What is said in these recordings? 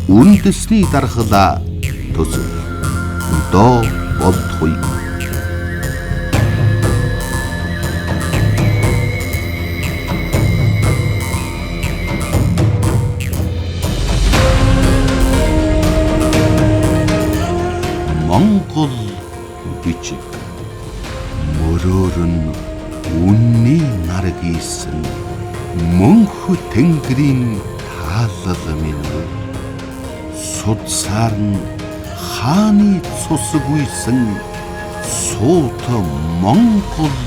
Үндэсний дархлаа төсөв. Доо болтугай. Монгол бичиг мөрөөр нь үнний нар гийсэн мөнх тэнгэрийн таалал минь судсаар нь хааны цусгүйсэн суут Монгол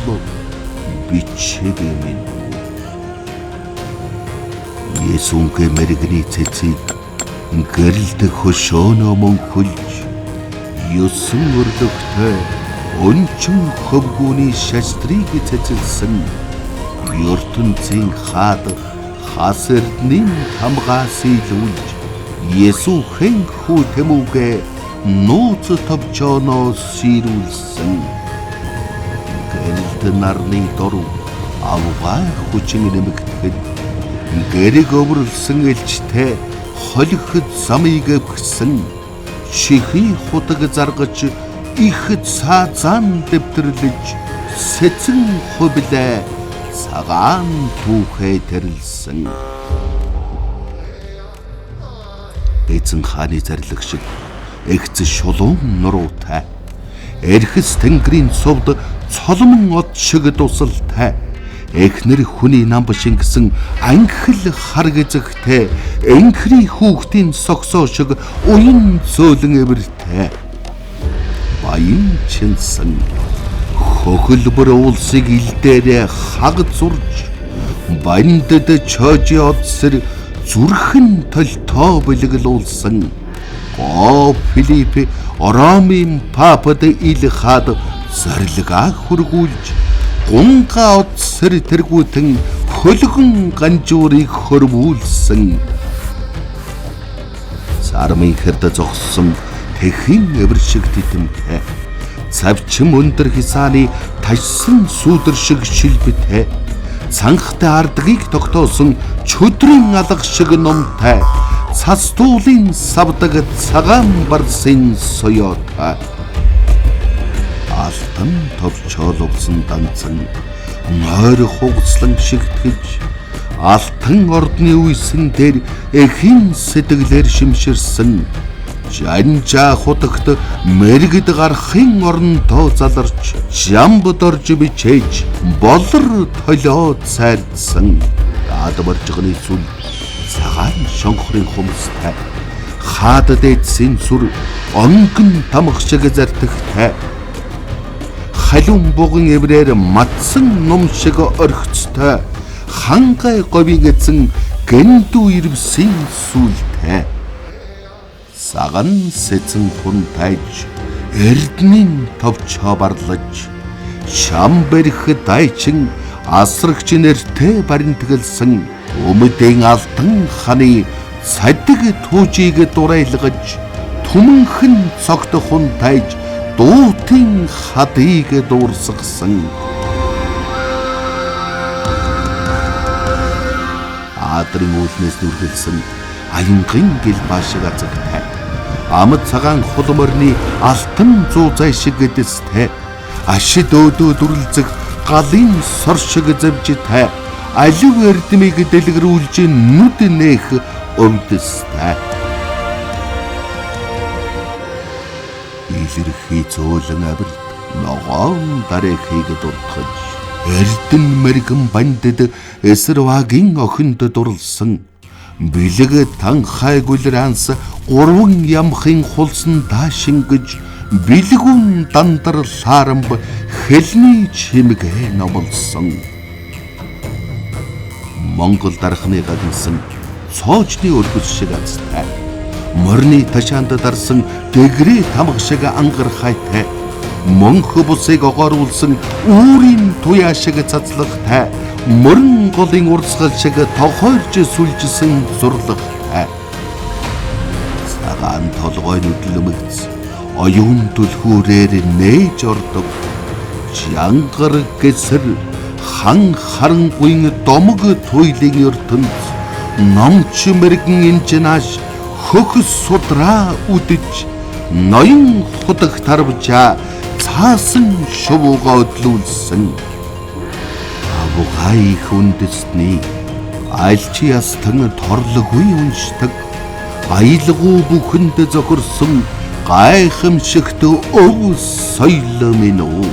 бичиг минь. Есүнхэ мэрэгний цэцгийг гэрэлт хөшөөнөө мөнхөлж 9 өрлөгтэй өнчин хөвгүүний шастрыг цэцэлсэн ертөнцийн хаад хас эрдэнийн тамгаас илүүлж Есүхэн хүү тэмүүгээ нууц товчооноо сэрүүлсэн. Гэрэлт нарны дуруу авгай хүчин нэмэгдэхэд гэрэг өвөрлсөн элчтэй холих замыг өвгсөн чихий худаг заргаж их цаазан дэвтэрлэж сэцэн хувилаа цагаан түүхээ тэрэлсэн. Эзэн хааны зарлиг шиг эгц шулуун нуруутай эрхэс тэнгэрийн цувд цолмон од шиг дусалтай эхнэр хүний нам шингэсэн анхил харг эзэгтэй энхрийн хүүхдийн согсоо шиг уян зөөлөн эвэртэй баян чинсэн хөхөлбөр уулсыг ил дээрээ хаг зурж бандад чожи одсэр зүрхэн толтоо бэлгэлүүлсэн Гоо Филипп Ромын папад ил хаад зорилгаа хөргүүлж гунга одсэр тэргүүтэн хөлгөн ганжуурыг хөрвүүлсэн. Сармын хэрд зогссон тэхийн эвэр шиг титэмтэй цавчин өндөр хисааны ташсан сүүдэр шиг шилбэтэй цанхтай ардгийг тогтоосон чөдрийн алга шиг номтой цас туулын савдаг цагаан барсын соёотой алтан товчоолуулсан данцан нойр хугацлан шигтгэж алтан ордны үесэн дээр эхийн сэтгэлээр шимширсэн жанжаа хутагт мэргэд гарахын орондоо заларч жамбд орж бичээж болор толио цайрдсан даадмаржганы сүл цагаан шонхорын хумстай хаад дээдсийн сүр онгон тамх шиг зартагтай халуун буган эврээр матсан ном шиг орхицтой хангай говийн эзэн гэндүү ирвсийн сүлтэй саган сэцэн хунтайж эрдэнийн товчоо барлаж шам бэрх дайчин асрагч нэртэй баринтгэлсэн өмдийн алтан ханы цадиг түүжийг дурайлгаж түмэнхэн цогт хунтайж дуутын хадыг дуурсгасан. Адрын үүлнээс нүргэлсэн аянгийн гэлбаа шиг азагтай амд цагаан хулморны алтан зуузай шиг гэдэстэй ашид өөдөө дүрлзэх галын сор шиг зэвжтэй алив эрдмийг дэлгэрүүлж нүд нээх өвдөстэй илэрхий зөөлөн авирт ногоон дарэхийг дуртгаж эрдэн мэрэгэн бандад эсэрвагийн охинд дурлсан бэлэг танхай гүлранс гурван ямхын хулсан даашингэж бэлгүн дандар лаарамб хэлний чимгээ номлосон. Монгол дархны гагнасан цоожны өргөс шиг азтай морины ташаанд дарсан дэгрээ тамга шиг ангархайтай мөнх бусыг огооруулсан үүрийн туяа шиг цацлагтай мөрөн голын урсгал шиг тохойрч сүлжсэн зурлагтай цагаан толгой нүдлэмэгц оюун түлхүүрээр нээж ордог жангар гэсэр хан харангуйн домог туйлын ертөнц номч мэрэгэн энчнааш Хөхс судраа үдэж, ноён худаг тарвжаа цаасан шувууга өдлүүлсэн. Авгай их үндэсний альчи ястан торлогүй уншдаг, аялгау бүхэнд зохирсон гайхамшигт өв соёл минь үү.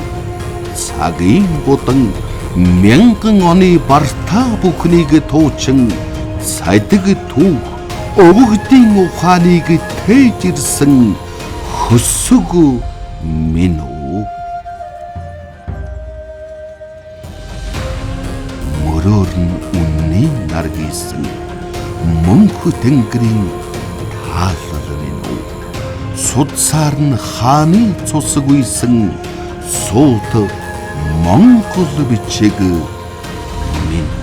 Цагийн будан мянган оны бартаа бүхнийг туучин цадиг түүх өвөгдийн ухааныг тээж ирсэн хөсөг минь үү. Мөрөөр нь үнний наргийсэн мөнх тэнгэрийн таалал минь үү. Судсаар нь хааны цусаг үйсэн суут Монгол бичиг минь.